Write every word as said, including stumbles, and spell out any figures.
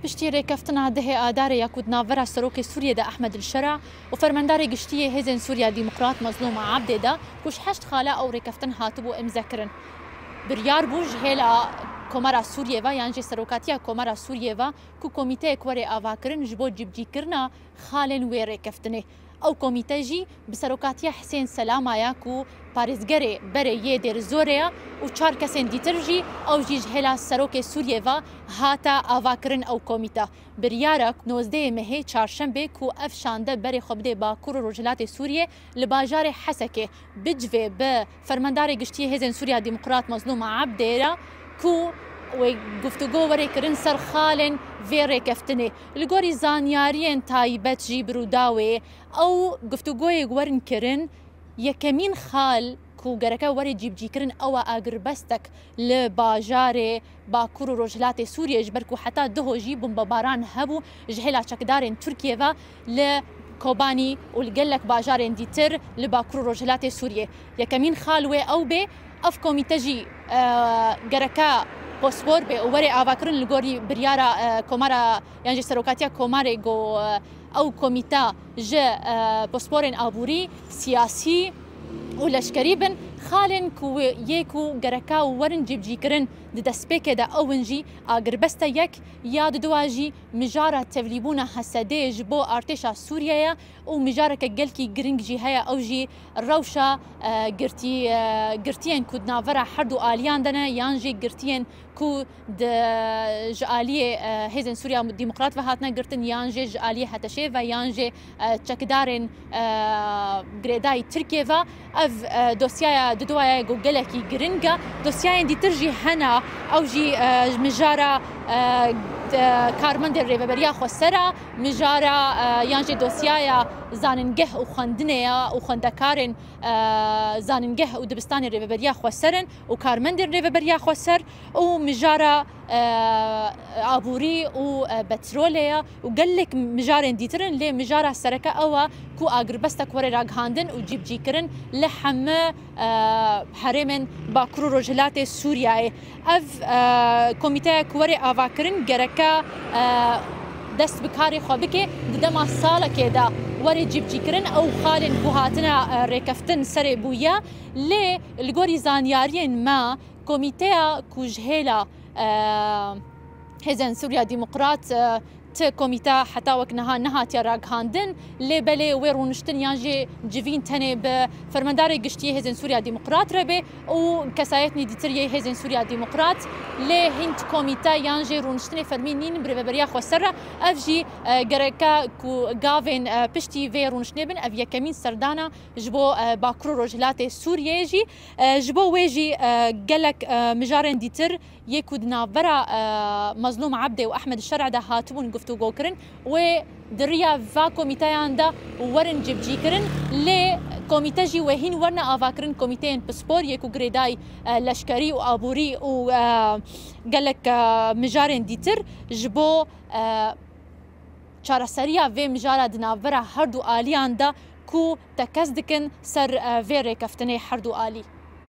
Piştî rêkeftina dehê Adarê ya ku di navbera Serokê Sûriyê de Ehmed El Şera û Fermendarê Giştî yê Hêzên Sûriya Demokrat Mezlûm Abdê de ku ji heşt xala ew rêkeftin hatibû îmzekirin, biryar bû ji hêla Komara Sûriyê ve yan jî Serokatiya Komara Sûriyê ve ku komîteyek were avakirin ji bo cîbicîkirina xalên wê rêkeftinê. Ew komîte jî bi serokatiya Hisên Selama ya ku parêzgerê berê yê Dêrizorê ye û çar kesên dîtir jî, ew jî ji hêla Serokê Sûriyê ve hate avakirin ew komîte. Biryara nozdehê mehê çarşembê ku ev şande berê xwe bidê Bakur û Rojhilatê Sûriyê li bajarê Hesekê bicivê bi Fermendarê Giştî yê Hêzên Sûriya Demokrat Mezlûm Abdê re ku wê guftûgo were kirin ser xalên vê rêkeftinê. Li gorî zanyariyên taybet jî bi Rûdawê, ew guftûgoyê werin kirin, yekemîn xal ku gereke were cîbicîkirin ew e agirbestek li bajarê Bakur û Rojhilatê Sûriyê, ji ber ku heta duho jî bombebaran hebû ji hêla çekdarên Tirkiyê ve li Kobanî û li gelek bajarên dîtir li Bakur û Rojhilatê Sûriyê. Yekemîn xal wê ew bê. Ev komîte jî, e, gereke pospor bê û were avakirin li gorî biryara, e, Komara yan jî Serokatiya Komarê ku, e, ew komîte ji, e, posporên aborî, siyasî û leşkerî bin. Xalên ku wê, yê ku gereke werin cîbicîkirin di destpêkê de ew in jî agirbeste yek ya diduwa jî mijara tevlîbûna Hesedê ji bo artêşa Sûriyeyê û mijareke gelkî giring jî heye, ew jî rewşa, e, girtî-, e, girtiyên ku di navbera her du aliyan de ne, yan jî girtiyên ku di, ji aliyê, e, Hêzên Sûriya Demokrat ve hatine girtin, yan jî ji aliyê HTŞ'ê ve, yan jî, e, çekdarên, e, girêdayî Tirkiyê ve. Ev, e, dosyaya diduwaya ku gelekî giring e. Dosyayên dîtir jî hene, ew jî, e, mijara, e, de-, karmendên Rêveberiya Xweser e, mijara, e, yan jî dosyaya zanîngeh û xwendinê ye û xwendekarên, e, zanîngeh û dibistanên Rêveberiya Xweser in û karmendên Rêveberiya Xweser û mijara, e, aborî û, e, petrolê ye û gelek mijarên dîtir in, lê mijara sereke ew e ku agirbestek were ragihandin û cîbicîkirin li heme, e, herêmên Bakur û Rojhilatê Sûriyeyê. Ev, e, komîteya ku were avakirin gereke, e, dest bi karê xwe bike, di dema salekê de were cîbicîkirin ew xalên ku hatine, e, rêkeftin serê bûye. Lê li gorî zanyariyên me, komîteya ku ji hêla, e, Hêzên Sûriya Demokrat, e, ti komîte heta wek niha nehatiye ragihandin, lê belê wê rûniştin yan jî civîn tenê bi Fermendarê Giştî yê Hêzên Sûriya Demokrat re bê û kesayetnî dîtir yê Hêzên Sûriya Demokrat, lê hîn ti komîte yan jî rûniştinê fermî nîn bi Rêveberiya Xweser re. Ev jî, e, gereke ku gavên, e, piştî vê rûniştinê bin, ev yekemîn serdana ji bo, e, Bakur û Rojhilatê Sûriyeyê jî. E, ji bo wê jî, e, gelek, e, mijarên dîtir yê ku di navbera, e, Mezlûm Ebdê û Ehmed Şer'e de hatibûn guftûgokirin, wê di riya va komîteyan de werin cîbicîkirin, lê komîte jî wê hîn werne avakirin komîteyên pispor yê ku girêdayî, e, leşkerî û aborî û, e, gelek, e, mijarên dîtir ji bo, e, çareseriya vê mijara di navbera her du aliyan de ku tekez dikin ser, e, vê rêkeftinê her du alî.